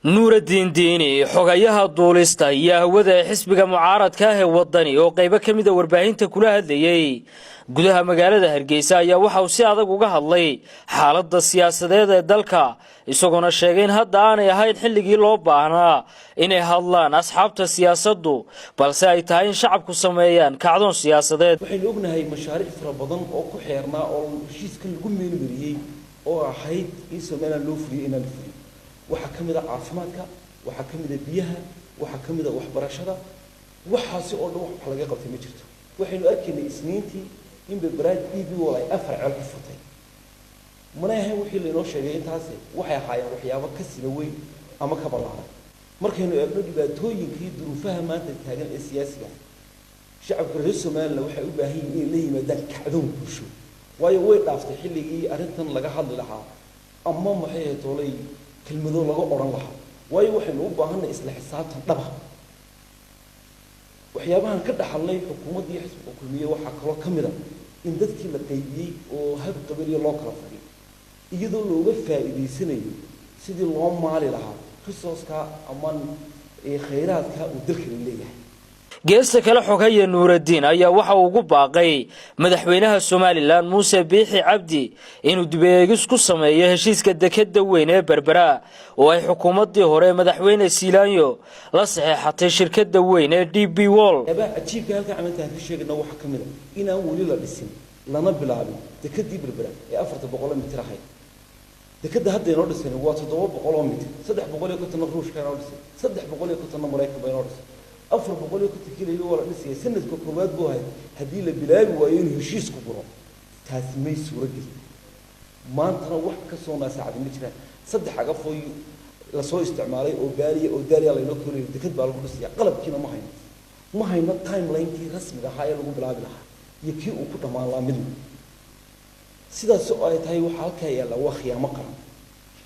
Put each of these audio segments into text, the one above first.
Nuuradiin Diini, xogayaha duulista iyo hawada ee xisbiga mucaaradka ah ee Wadani, oo qaybo ka mida warbaahinta kula hadlayey gudaha magaalada Hargeysa, ayaa waxa uu si adag uga hadlay xaaladda siyaasadeed ee dalka, isagoona sheegay in hadda aanay ahayn xilligii loo baahnaa inay hadlaan asxaabta siyaasaddu, balse ay tahay in shacabku sameeyaan kacdoon siyaasadeed. Waxaynu ognahay mashaariic fara badan oo ku xeernaa oo heshiiskan lagu meelmariyey oo ahayd in Somaliland loo fuliyo inaan la fuliyo. Waxaa ka mid a caafimaadka, waxaa ka mid a biyaha, waxaa ka mid a waxbarashada. Waxaasi oo dhan wax laga qabtay ma jirto. Waxaynu arkaynay Isniintii in Berbera DP World ay afar ceel ku furtay. Manay ahayn wixii lainoo sheegay intaasi, waxay ahaayeen waxyaabo ka sila weyn ama ka ballaaran. Markaynu eegno dhibaatooyinkii duruufaha maanta taagan ee siyaasiga, shacabka reer Somaliland waxay u baahan yihiin inay la yimaadaan kacdoon bulsho, waayo way dhaaftay xilligii arrintan laga hadli lahaa ama maxay ahayd toolay kelmado laga odhan lahaa, waayo waxaynu u baahanay isla xisaabtan dhaba. Waxyaabahan ka dhaxalnay xukuumaddii xisbiga Kulmiye waxaa kaloo ka mid a in dadkii la qaybiyey oo hab qabaliya loo kala fadhiyo, iyadoo looga faa'iidaysanayo sidii loo maali lahaa resource-ka ama khayraadka uu dalkani leeyahay. Geesta kale, xoghaya Nuuradiin ayaa waxa uu ugu baaqay madaxweynaha Somaliland Muuse Biixi Cabdi inuu dib eegis ku sameeyo heshiiska dekeda weyn ee Berbera oo ay xukuumaddii hore madaxweyne Siilaanyo la saxeexatay shirkadda weyn ee DP World. Waxyaabaha cajiibka halkan camintaan ka sheegayna waxaa ka mid a inaan weli la dhisin lana bilaabin dekadii Berbera ee 400 mitir ahayd. Dekadda hadda inoo dhisan waa 700 mitir. 350-na Ruushka inoo dhisay, 350-na Maraykan ba inoo dhisay, 450 kiliyo waa la dhisaya. Sanadka koowaad buu ahayd haddii la bilaabi waayo inuu heshiisku buro. Taasi may suuro gelin. Maantana wax ka soo naasaacday ma jiraan. Saddex cagafoo lasoo isticmaalay oo baaliya oo daaliya laynoo keenayo dekad baa lagu dhisaya, qalabkiina ma hayno. Ma hayno timeline-kii rasmiga ahaa ee lagu bilaabi lahaa iyo kii uu ku dhammaan lahaa midna. Sidaas oo ay tahay, waxaa halkaa yaalla waa khiyaamo qaran.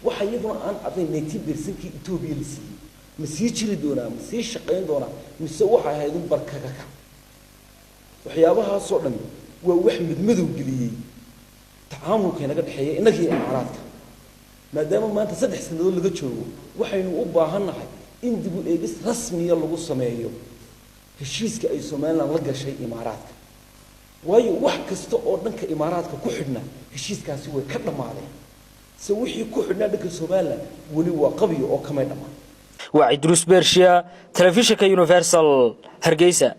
Waxa iyaduna aan caddayn 19%-kii Etoobiya la siiyey ma sii jiri doonaa, ma sii shaqayn doonaa, mise waxay ahayd un barkakaka? Waxyaabahaasoo dhami waa wax midmadow geliyey tacaamulka inaga dhexeeya innagii Imaaraadka. Maadaama maanta 3 sannadood laga joogo, waxaynu u baahannahay in dib u eegis rasmiya lagu sameeyo heshiiska ay Somaliland la gashay Imaaraadka, waayo wax kasta oo dhanka Imaaraadka ku xidhnaa heshiiskaasi way ka dhammaadeen, se wixii ku xidhnaa dhanka Somaliland weli waa qabyo oo kamay dhammaan. Waa Cidruus Bershiya, telefishinka Universal, Hargeysa.